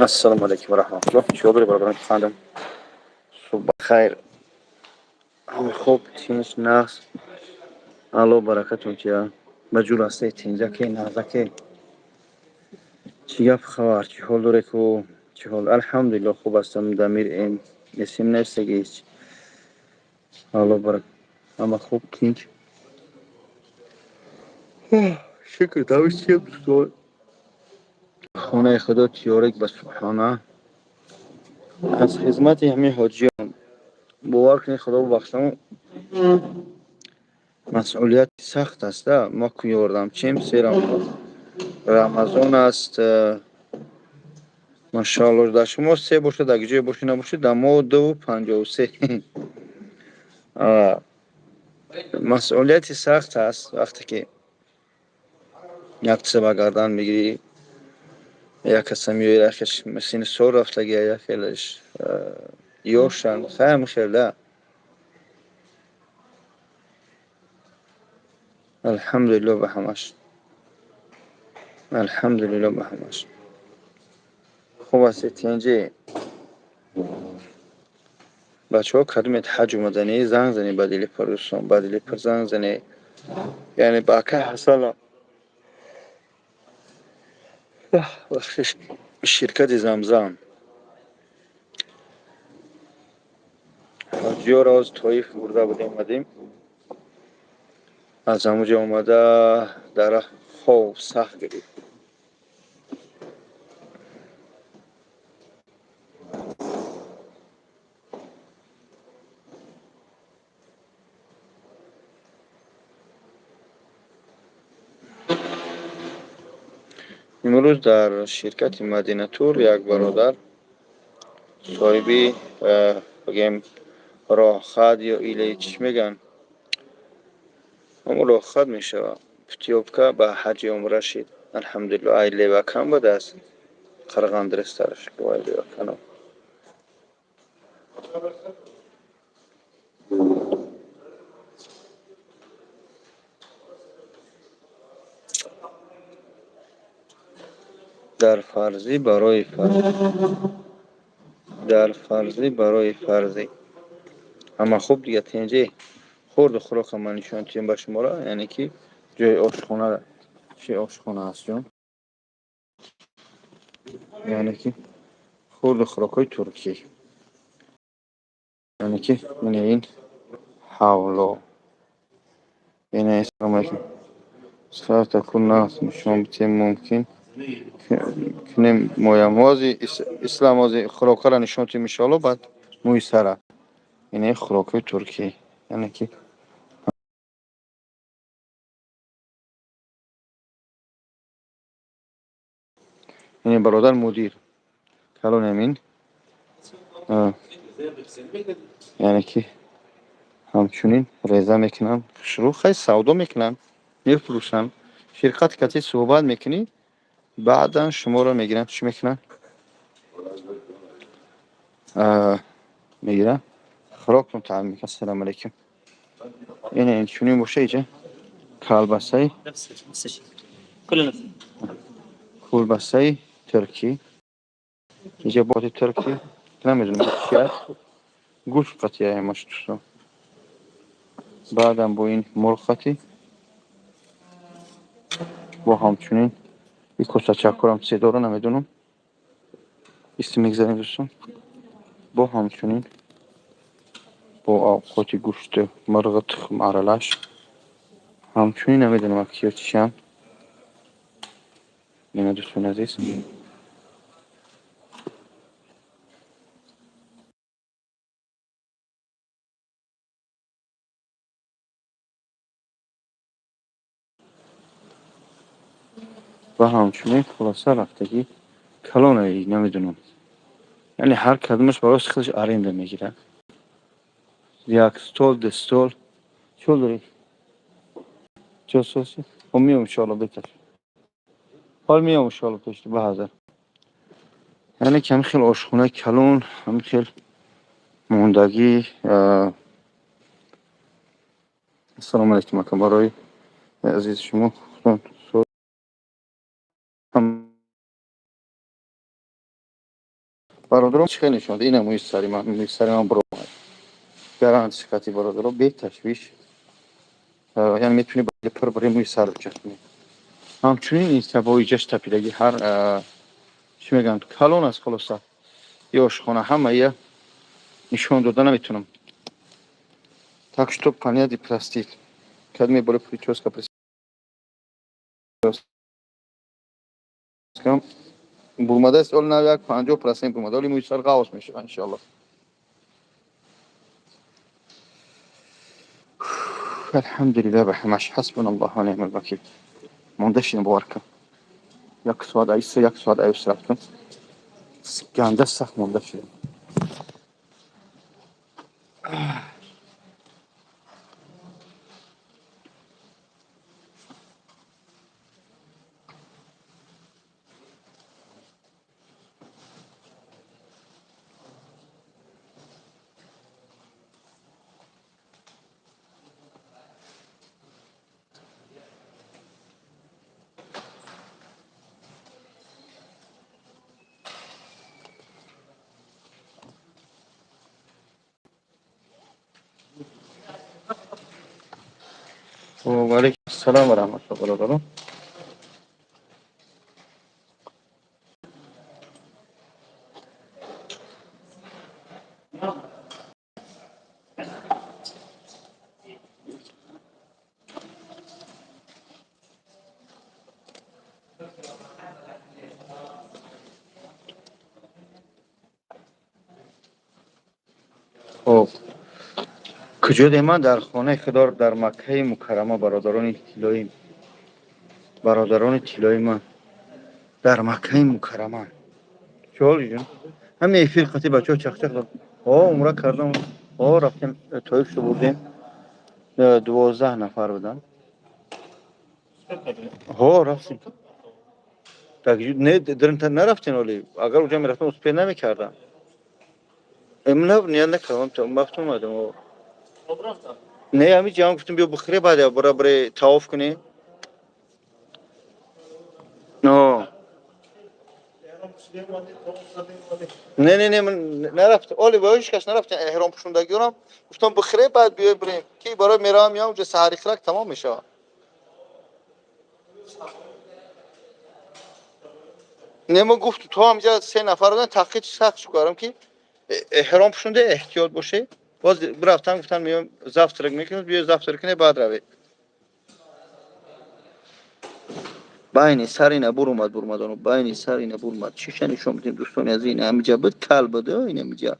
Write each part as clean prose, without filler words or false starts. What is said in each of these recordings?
Ассалому алайкум ва раҳматуллоҳ. Чӣ дорӣ, бародарон, хандам? Субҳ бахайр. Хуб, тинч, нағз. Алло баракатун тия. Ба ҷур ҳастед, тинҷаке, нағзаке. Чӣ гап, хабар, чӣ ҳол доре ку? Чӣ ҳол? Алҳамдулиллоҳ, хуб ҳастам. Дамир м есим нависагӣ. Алло барак. Ҳама хуб, тинч. Шукр, давиш чӣ дӯстон? Хонаи Худо тиёрик ба субҳона. Аз хизмати ҳамин ҳоҷиён, бовар кунед, Худо бубахшам, масъулияти сахт аст. Ма ку ёрдамчием, серам Рамазон аст. Машаалло, дар шумо се бошад, дар ҷое бошед, набошед, дар мо 2:53. Масъулияти сахт аст, вақте ки як чиза ба гардан мегирӣ, як каса меояд, яхеш сини сол рафтагия, яхелеш ёшанд, хаям хел да. Алҳамдулилло ба ҳамаш, алҳамдулилло ба ҳамаш. Хуб ҳастед, тинҷӣ? Бачаҳо, кадомед ҳаҷ омаданӣ, занг занед ба Дилипар, дӯстон, ба Дилипар занг занед, яъне ба акай Ҳасана, бахшиш, ширкати Замзам. Ҳоҷиёро оз Тоиф бурда будем, омадем аз ҳамуҷо, омада дар хов сахт гирифт. Имрӯз дар ширкати Мадинатур як бародар соҳиби, бигем, роҳхат ё или чӣ мегӯянд, ҳамон роҳхат мешавад, путёвка ба ҳаҷи умра шид. Алҳамдулилло, ай Левакан будааст, Қирғандрестараш Левакано. Дар фарзӣ барои фарзӣ, дар фарзӣ барои фарзӣ. Ҳама хуб дига, тинҷӣ? Хурду хӯрока ман нишон тиём ба шуморо, яъне ки ҷои ошхона, чи ошхона аст ҷон, яъне ки хурду хӯрокҳои туркӣ, яъне ки ина ин ҳавло, ина. Ассалому алайкум, саатакун нағз, нишон битем, мумкин кунем моям ҳози ислам, ҳози хӯрокҳоро нишон тием, иншоалло, баъд мӯи сара. Ина хӯрокҳои туркӣ, яъне ки ин бародар мудир калон ҳамин, яъне ки ҳамчунин реза мекунанд хушрӯ, хай, савдо мекунанд, мефурӯшанд. Ширкат кати суҳбат мекунӣ, баъдан шуморо мегиранд, чӣ мекунанд, мегиранд, хӯрокатон таъмин мекунанд. Ассалому алайкум. Ина инчунин боша, иҷа колбасаи колбасаи туркӣ, иҷа боти туркӣ, намедонам чи аст, гӯшт қатия ҳамаш, дӯстон, баъдам бо ин мурғ қатӣ, бо ҳамчунин и косачакҳорам чизе дора, намедонам, исти мегзарем, дӯстон, бо ҳамчунин бо авқоти гӯшти мурғи тухм аралаш, ҳамчунин намедонам киё чианд. Ина, дӯстони азиз, ва ҳамчунин хулоса рафтагӣ калоне, намедонам, яъне ҳар кадомаш барои худаш аренда мегирад, як стол, ду стол. Чӣ дорӣ? Ҷосуси хоб, меом иншоалло, бетар ҳол меом иншоалло пешти ба ҳазар. Яъне ки ҳамин хел ошхонаи калон, ҳамин хел мондагӣ. Ассалому алайкум, ака, барои азизи шумо. Бародарон, чӣ хел нишон? Ина мӯи сари ман, мӯи сари ман биромад. Гарантия хати, бародарон, беташвиш. Яъне метавонӣ ба пур барои мӯи сар бичаспонӣ. Ҳамчунин ин сабои ҷаш тапидагӣ ҳар чӣ мегӯянд, калон аст. Хулоса, ё ошхона ҳамая нишон дода наметавонам. Так что понять и простить. Кад мебори прическа, прическа бурмадааст, оли нав як 50% бурмада, оли мӯи сар ғавс мешавад, иншоалло. Алҳамдулилла ба ҳамаш, ҳасбуналлоҳ ва неъмал вакил. Монда шидам, бовар кун. Як соат айса, як соат аюс рафтам. Ганда сахт монда шидам. Ва алайкум ассалом ва раҳматуллоҳ, бародарон. Хоб, куҷо ман? Дар хонаи худо, дар Маккаи Мукаррама, бародарони тиллоӣ, бародарони тиллои ман, дар Маккаи Мукаррама. Чолиҷон, ҳамин эфир қати бачаҳо чахчах дод. О, умра кардам. О, рафтем, Тоиф шо бурдем, 12 нафар буданд. Ҳо, рафтем. Не, нарафтем, оли агар уҷа мерафтам, успеть намекардам. Ният накардам, вақт омадам. Не, ҳамин ҷамъ гуфтем, биё бихӯре, баъд бара баре тавоф кунем. Не, не, не, ман нарафтам. Оли ба ҳеҷ кас нарафтем. Эҳром пӯшондагиёрам гуфтам, бихӯре, баъд биёй бирем, ки барои меравам, меям, уҷа саҳари хирак тамом мешавад. Не, мо гуфт, то ҳамҷа се нафар буданд, таҳқиқ сахт шукарам, ки эҳром пӯшонда, эҳтиёт боше. Боз рафтан, гуфтан, меём, завтрак мекунем, биё завтрак кунем, баъд равед. Байни сар ина бурумад, бурмадону байни сар ина бурмад. Чиша нишон бидем, дӯстони азиз? Ина ҳамиҷа буд, кал буд, ина ҳамиҷа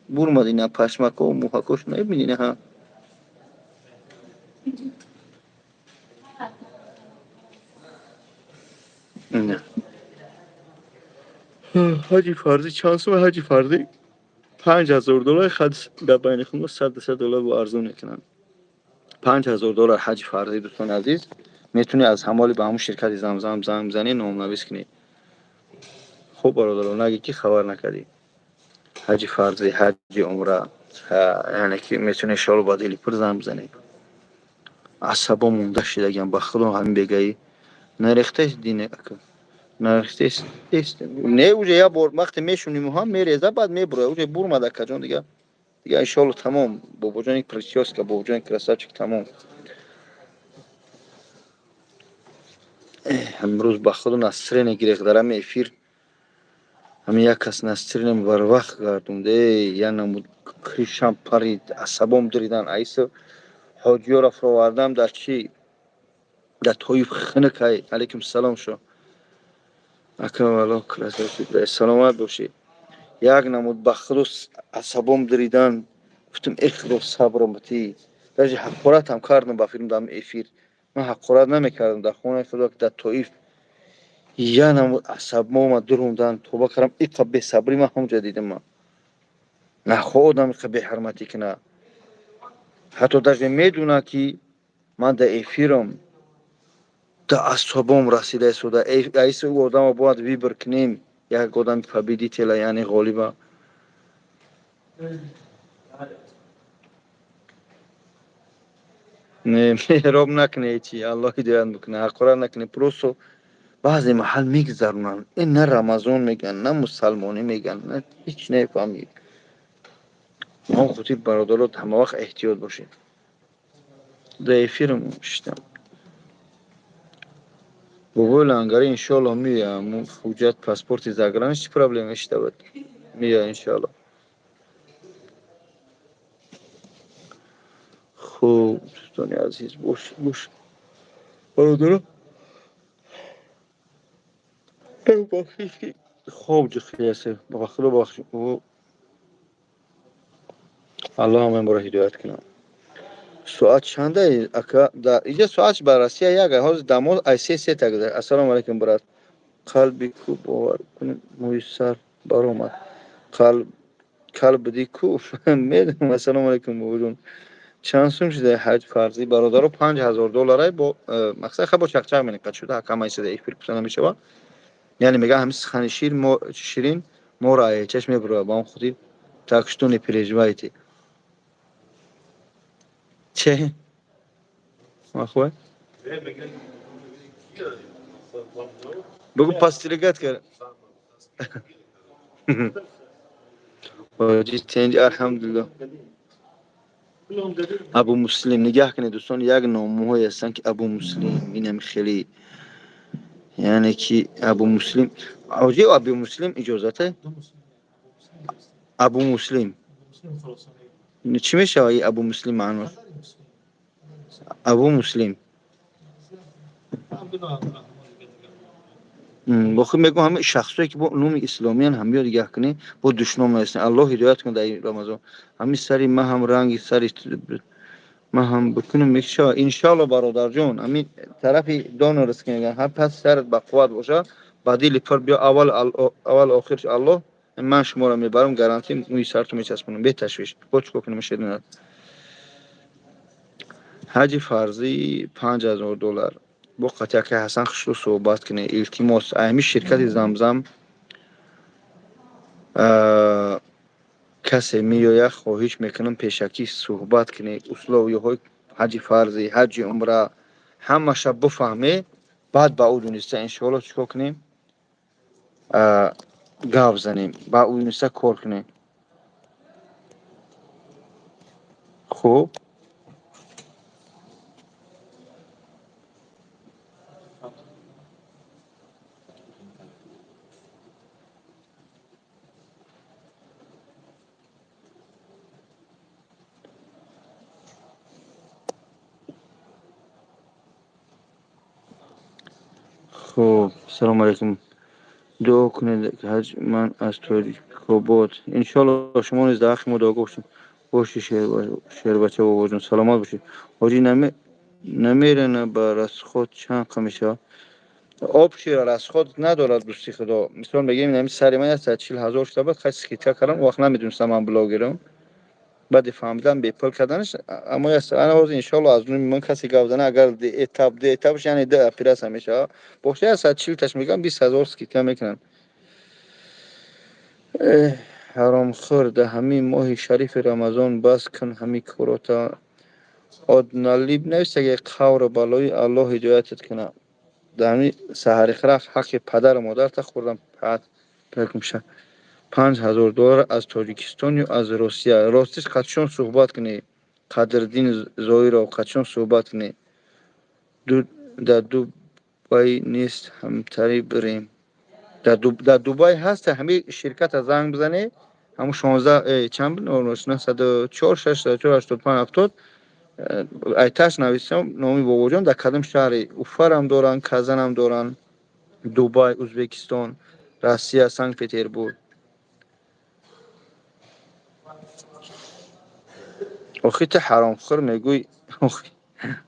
бурмад, ина пашмако, мӯҳакош набини, ина ҳа. Ина ҳаҷи фарзӣ чанд сум? Ҳаҷи фарзӣ 5000 доллар. Хад дар байни худ 100 доллар бо арзон мекунанд. 5000 доллар ҳаҷи фарзӣ. Дӯстони азиз, метавонӣ аз ҳамоли ба ҳамун ширкати Замзам занг бизанӣ, номнавис кунӣ. Хуб, бародаро, нагӣ, ки хабар накардӣ. Ҳаҷи фарзӣ, ҳаҷи умра, яъне ки метавонӣ, иншоалло, ба дили пур занг бизанӣ. Асабо монда шидагиам, ба худо, ҳамин бегаӣ нарехтаст, дине нарехтаст. Не, уже як бор вақте мешуниму ҳам мереза, баъд мебуроя. Уже бурмад, акаҷон, дига, дига, иншоалло, тамом. Бобоҷони прическа, бобоҷони красавчик, тамом. Имрӯз, ба худо, настроение гирехт дар ҳамин эфир. Ҳамин як кас настроением барвақт гардонд. Э, я намуд кришам парид, асабом дуридан. Айсо ҳоҷиёро фуровардам дар чӣ, дар Тоиф хунукай. Алайкум салом, шо ака, вало красавчик, саломат бошӣ. Як намуд, ба худо, асабом дуридан. Гуфтам: «Э худо, сабрам битӣ». Даже ҳақоратам кардам ба филм дар эфир. Ман ҳақорат намекардам дар хонаи худо, дар Тоиф. Я намуд асабмома дурундан, тоба кардам. Иқа бесабрӣ ман ҳамҷа дидам. Ман нахоҳ одам иқа беҳурматӣ куна, ҳатто даже медуна, ки ман дар эфирам. Да асобом расида истода. Аиса ӯ одамо бояд выбор кунем, як одами победителя, яъне ғолиба. Не, меҳроб накунед, чи Аллоҳ ҳидоят мекунад. Ҳақорат накунед, просто Баъзе маҳал мегзаронанд, ин на Рамазон мегӯянд, на мусалмонӣ мегӯянд, на ҳеч намефаҳмӣ. Он хотир, бародарот, ҳамавақт эҳтиёт бошед. Дар эфирам шиштам. Бобои Лангари иншоалло меоя. Ҳуҷҷат, паспорти загранич, чӣ проблема шида буд, меоя иншоалло. Хуб, дӯстони азиз, бошед, бошед, бародаро. Хоб ҷухиясе, ба Худо бахш. Аллоҳ ҳамаи моро ҳидоят кунад. Соат чанда, ака? Иҷа соат ба Россия як, ҳозир дамо ай 3:03 гузашт. Ассалому алайкум, брат. Қалби ку, бовар кунед, мӯи сар баромад. Қалб кал будӣ ку, медонам. Ассалому алайкум, бобоҷон. Чанд сум шуда ҳаҷ фарзӣ, бародаро? 5000 долларай бо мақсад ха бо чақчақ менақад шуда, ҳакамаи сида эфир пуса намешавад. Яъне мега, ҳами сухани шир мо ширин моро чашм мебурад, ба он хотир, так что не переживайте. Че махуай бугу подстерегать кар. Ҳоҷи, тинҷ, алҳамдулилло. Абу Муслим, нигаҳ кунед, дӯстон, як номҳое ҳастанд, ки Абу Муслим, инам хеле, яъне ки Абу Муслим, ҳоҷи, Абу Муслим иҷозате? Абу Муслим чӣ мешавад? Абу Муслим маънош, Абу Муслим. Бохи мегӯм, ҳама шахсое, ки бо номи исломиян, ҳамиё нигаҳ кунӣ, бо душном наестанд. Аллоҳ ҳидоят кунад дар Рамазон. Ҳами сари ма ҳам ранги сари ма ҳам бикунем, мешавад иншоалло, бародарҷон. Ҳамин тарафи донорс ки мегӯянд, ҳар пас сарат ба қувват боша, ба дили пур биё. Аввал, аввал, охир Аллоҳ, ман шуморо мебарам, гарантӣ, мӯи сарту мечаспонам, беташвиш. Бо чӣ кор кунем, ширинат? Ҳаҷи фарзӣ 5000 доллар. Бо қатъи Ҳасан хушрӯ суҳбат кунед, илтимос. Ҳами ширкати Замзам касе меояд, хоҳиш мекунам, пешакӣ суҳбат кунед, условия ҳои ҳаҷи фарзӣ, ҳаҷи умра, ҳамаша бифаҳме, баъд ба ӯ дониста иншоалло чӣ кор кунем, гап занем, ба ӯ дониста кор кунем. Хуб. Хуб, салому алайкум. Дуо кунед, ҳаҷ, ман аз Тоҷикобод. Иншоалло, шумо низ дар ҳаққи мо дуогӯ бошед. Боши, шербача, бобоҷон, саломат бошед. Ҳоҷӣ, намерана ба расход чанд қа мешавад? Общий расход надорад, дӯсти худо. Мисол мегӯем, ҳами сари ман 140 000 шуда буд, хай скидка кардам, он вақт намедонистам ман блогерам. Баъди фаҳмидам, бепул карданаш, аммо ана ҳозир иншоалло аз номи ман касе гап зана, агар этап ду этапш, яъне ду операция мешавад, боша 140 таш мегӯям, 20 000 скидка мекунанд. Ҳаромхӯр, дар ҳамин моҳи шарифи Рамазон бас кун ҳамин корота. Одналиб нависаги, қавру балои, Аллоҳ ҳидоятат кунад. Дар ҳамин саҳари хирах ҳаққи падару модарта хӯрдам. 5000 доллар аз Тоҷикистон ё аз Россия? Ростиш, қатшон суҳбат кунӣ, Қадриддин Зоиров, қатшон суҳбат кунӣ. Дар Дубай нест, ҳамтари бирем. Дар Дубай ҳаст, ҳамин ширката занг бизанӣ, ҳамун 16 чанд, 904 604 85 70, айташ нависам номи бобоҷон, дар кадом шаҳри. Уфарам доранд, Казанам доранд, Дубай, Узбекистон, Россия, Санкт Петербург. Охи, ту ҳаромхӯр, мегӯй,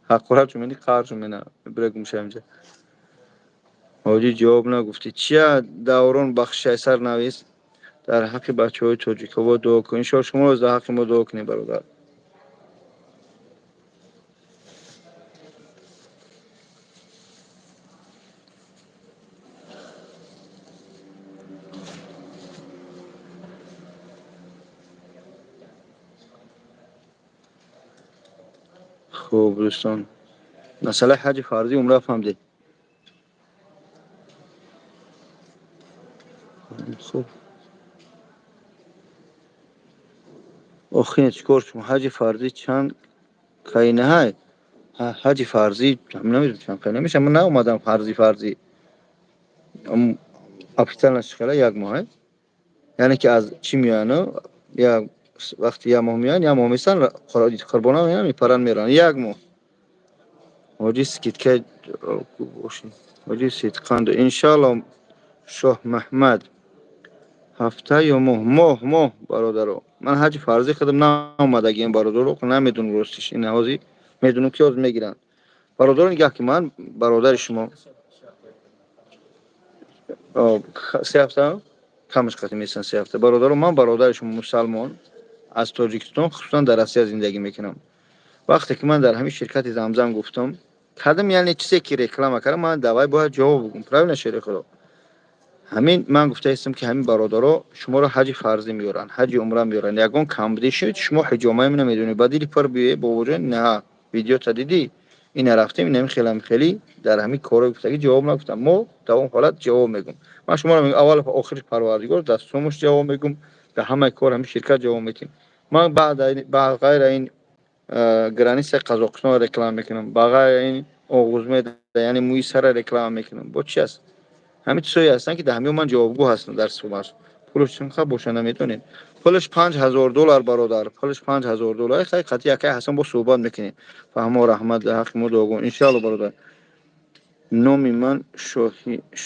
ҳақорат чун мени, қаҳр чун мена бира гумша инҷа. Ҳоҷӣ, ҷавоб нагуфтӣ, чия? Даврон Бахшайсар навис, дар ҳаққи бачаҳои Тоҷикобод дуо кун. Иншоалло, шумо дар ҳаққи мо дуо кунед, бародар. Хуб, дӯстон, масъалаи ҳаҷи фарзӣ, умра фаҳмдед. Хуб, охине чӣ кор шумо? Ҳаҷи фарзӣ чанд кайнаҳай? Ҳаҷи фарзӣ намедонам чанд кайна мешавад. Ман наомадам фарзӣ фарзӣ. Официально чӣ як моҳ, яъне ки аз чӣ меоянд? Як вақти як моҳ меоянд, як моҳ местанд, қурбона меоянд, мепаранд, мераванд. Як моҳ. Ҳоҷи, скидка бошӣ. Ҳоҷи Сидқанд, иншаалло. Шоҳ Маҳмад, ҳафта ё моҳ? Моҳ, моҳ, бародаро. Ман ҳаҷи фарзӣ худам наомадагиам, бародаро, намедонам ростиш. Ин ҳозир медонам, ки ҳозир мегиранд. Бародаро, нигаҳ ки ман бародари шумо 3 ҳафта камаш қати местан, 3 ҳафта. Бародаро, ман бародари шумо, мусалмон аз Тоҷикистон, хусусан дар Россия зиндагӣ мекунам. Вақте ки ман дар ҳамин ширкати Замзам гуфтам кардам, яъне чизе ки реклама кардам, ман давай бояд ҷавоб бугум, правильно, шери худо? Ҳамин ман гуфтаистам, ки ҳамин бародаро шуморо ҳаҷи фарзӣ меёранд, ҳаҷи умра меёранд, ягон камбудӣ шуд, шумо ҳиҷомаи намедонед, ба дили пур биёе, бобоҷон, на видеота дидӣ, ина рафтем, инами хелам хелӣ дар ҳамин корҳои гуфтагӣ ҷавоб нагуфтам. Мо дар он ҳолат ҷавоб мегӯм. Ман шуморо мегӯм, аввал охир Парвардигор дар сумуш ҷавоб мегӯм, дар ҳамаи кор ҳамин ширкат ҷавоб медиҳем. Ман баъд ғайра ин границаи Қазоқистонро реклама мекунам, ба ғайра ин оғузмед, яъне мӯи сара реклама мекунам. Бо чи аст? Ҳамин чизҳое ҳастанд, ки дар ҳамин ман ҷавобгӯ ҳастам дар сумаш. Пулаш чанд боша, намедонед? Пулаш 5000 доллар, бародар, пулаш 5000 доллар. Хай, қатъи якай ҳасан бо суҳбат мекунем. Фаҳмо, раҳмат, дар ҳаққи мо дуогӯ, иншаалло, бародар. Номи ман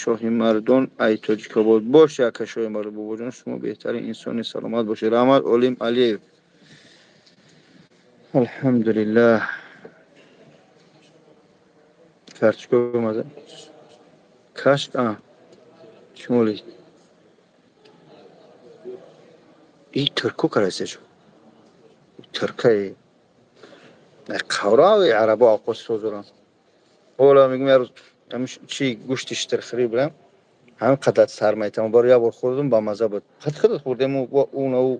Шоҳимардон, ай Тоҷикобод. Бош, яка Шоҳимардон. Бобоҷон, шумо беҳтарин инсони, саломат бошед. Раҳмат, Олим Алиев. Алҳамдулиллаҳ. Карточка омада, кашк а чӣ моли и турку карасешу туркаи қавраи арабо авқот созурам. Ола мегум, як рӯз чи гӯшти штирхӯрӣ будам, ҳамин қадар сармайтам бор як бор хӯрдум, ба маза буд. Қад худат хӯрдем, уна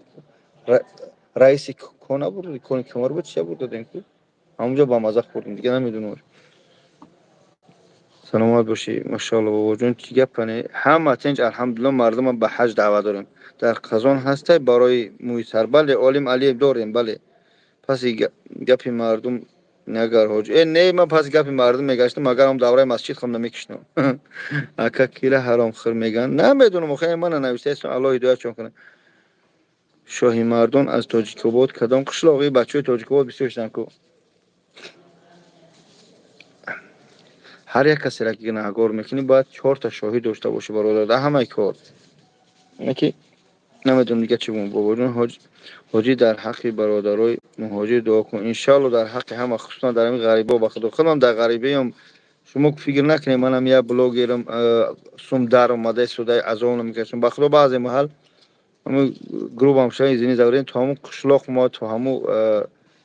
раиси кона буд, кони кимор буд, чия буд, додем ку ҳамонҷо ба маза хӯрдем, дига намедонам. Саломат бошӣ, машоалло, бобоҷон. Чӣ гапане? Ҳама тинҷ, алҳамдулилло. Мардумам ба ҳаҷ даъват дорем. Дар Қазон ҳастай барои мӯи сар? Бале, Олим Алиев, дорем, бале. Паси гапи мардум нагар, ҳоҷ. Э, не, ман паси гапи мардум мегаштам, агар ам давраи масҷид хом намекишнам. Ака, кира ҳаромхӯр меган? Намедонам, охи, мана навиштаистам, Аллоҳ ҳидоятшон кунад. Шоҳимардон аз Тоҷикобод, кадом қишлоқи? Бачаҳои Тоҷикобод бисёр шуданд ку. Ҳар як касеро ки гунаҳгор мекунӣ, бояд чорта шоҳид дошта бошӣ, бародар, дар ҳамаи кор. Ки намедонам дига чӣ бигӯм. Бобоҷон, ҳоҷӣ, дар ҳаққи бародарои муҳоҷир дуо кун. Иншаалло, дар ҳаққи ҳама, хусусан дар ҳамин ғарибо. Ба худо, худам дар ғарибиам, шумо фикр накунед, манам як блогерам, сум дар омадаи судаи азоб намекашам. Ба худо, баъзе маҳал грубам шава, извини за, то ҳамун қишлоқ мо, то ҳамун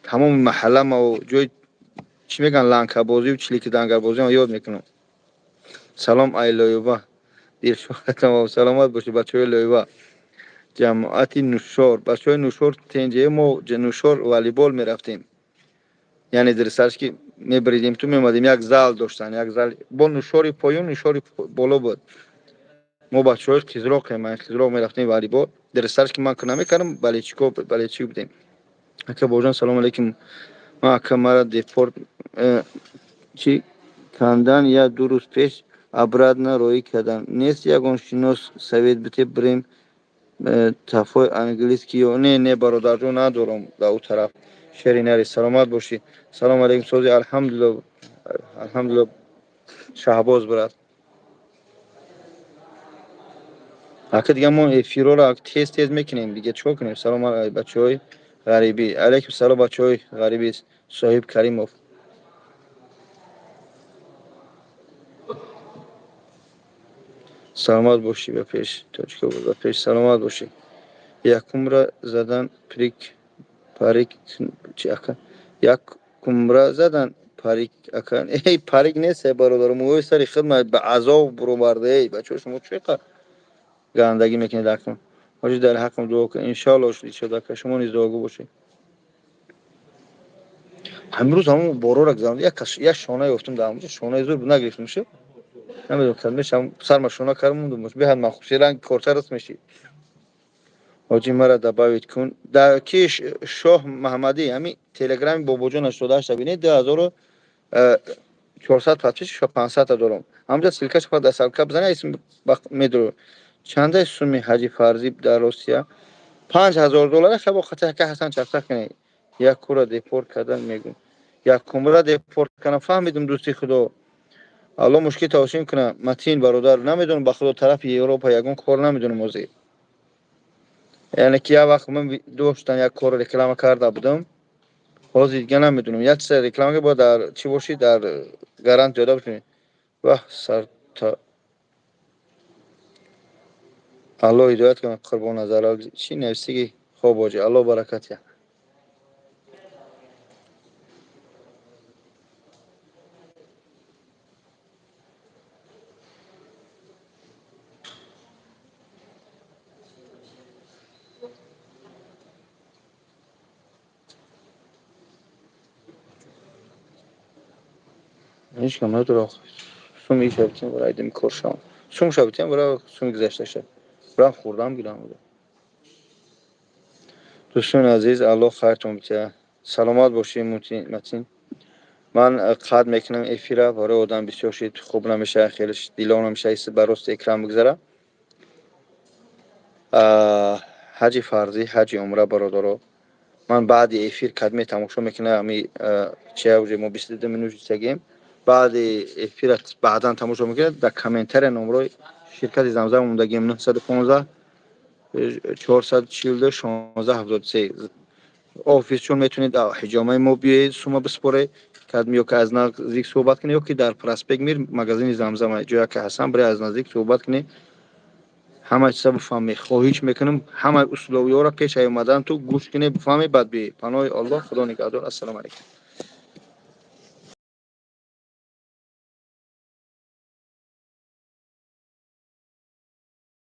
тамоми маҳалла ма, ҷои чӣ мегӯянд, ланкабозию чилики дангарбозиам ёд мекунам. Салом, ай Лоюба, дилшодатам. Саломат бошед, бачаҳои Лоюба, ҷамоати Нушор. Бачаҳои Нушор тенҷае. Мо Нушор волейбол мерафтем, яъне дирсарш ки мебаридем, ту меомадем, як зал доштан, як зал бо Нушори поён, Нушори боло буд. Мо бачаҳои Қизроқем, Қизроқ мерафтем волейбол. Дирсарш ки ман намекардам, болельщико, болельщик будем. Ака бобоҷон, салому алейкум. Ман, ака, мара депорт чӣ кандан, як ду рӯз пеш обратно роӣ кардам. Нест ягон шинос, совет бите, бирем тафои английский ё не? Не, бародарҷон, надорам дар ӯ тараф. Шери нари, саломат бошӣ. Салому алейкум, сози? Алҳамдулилло, алҳамдулилло, Шаҳбоз брат. Ака, дига мо эфирҳоро тез тез мекунем, дига чикор кунем? Салом, бачаҳои ғарибӣ. Алейкум салом, бачаҳои ғарибӣ. Соҳиб Каримов, саломат бошӣ. Ба пеш, Тоҷикобод, ба пеш! Саломат бошӣ. Якумра задан прик парик чи, ака? Якумра задан парик, ака? Эй, парик нест, бародар, мӯи сари хидмат ба азоб буроварда. Эй, бачаҳо, шумо чӣ гандагӣ мекунед акнун? Ҳоҷи, дар ҳаққам дуо кун. Иншоалло, шуд, ака, шумо низ дуогӯ бошед. Ҳамин рӯз ҳамон борора гузаронд, як шона ёфтум дар ҳамонҷо, шонаи зур нагирифтем шуд. Намедонам, кад мешам, сарма шона кардам, мондум. Беҳад махуши ранг корча раст меши. Ҳоҷӣ, мара добавить кун. Да ки Шоҳ Маҳмадӣ, ҳами телеграми Бобоҷон 88 бинед, 2400 подписчик ва 500 дорам. Ҳамҷа ссылка ш фақат дар ссылка бизани, исм медро. Чандай суми ҳаҷи фарзӣ дар Россия? 5000 доллара. Хабо хата ка Ҳасан чақчақ кунед. Як кура депорт кардан мегум. Як кумра депорт кардам, фаҳмидум, дӯсти худо. Алло мушкил тавсим кунам. Матин бародар, намедонам, ба худо, тарафи Европа ягон кор намедонам озӣ. Яъне ки як вақт ман доштам, як кор реклама карда будам. Ҳозир дига намедонам. Як чиза реклама ки бояд дар чӣ бошӣ, дар гарантия дода бошӣ. Ваҳ сарта. Алло ҳидоят кунад, Қурбон Назар. Чӣ нависиги? Хоб боҷи. Алло баракат я. Ҳеҷ кам надора. Суми шабтин барои дим кор шавам. Сум шабтин барои суми гузашта шаб. Барам хӯрдам гирам. Дӯстони азиз, Аллоҳ хайртон бития. Саломат бошед, Матин. Ман қатъ мекунам эфира, барои одам бисёр шид, хуб намешавад, хеле дило намешавад, ба рости экран бигзара. Ҳаҷи фарзӣ, ҳаҷи умра, бародаро. Ман баъди эфир кадме тамошо мекунам, ами чия уже мо 22 минут шидагем. Баъди эфира баъдан тамошо мекунед, дар комментария номрои ширкати Замзам мондагим: 915 442 16 73. Офис чун метавонед ҳиҷомаи мо биёед, сума биспоред кадми, ё ки аз наздик суҳбат кунед, ё ки дар проспект Мир магазини Замзама, ҷоя ки ҳастам, бире аз наздик суҳбат кунед, ҳама чиза бифаҳмед. Хоҳиш мекунам, ҳамаи условиҳоро пеш омадан ту гӯш кунед, бифаҳмед, баъд биёед. Паноҳи Аллоҳ, Худо нигаҳдор. Ассалому алайкум.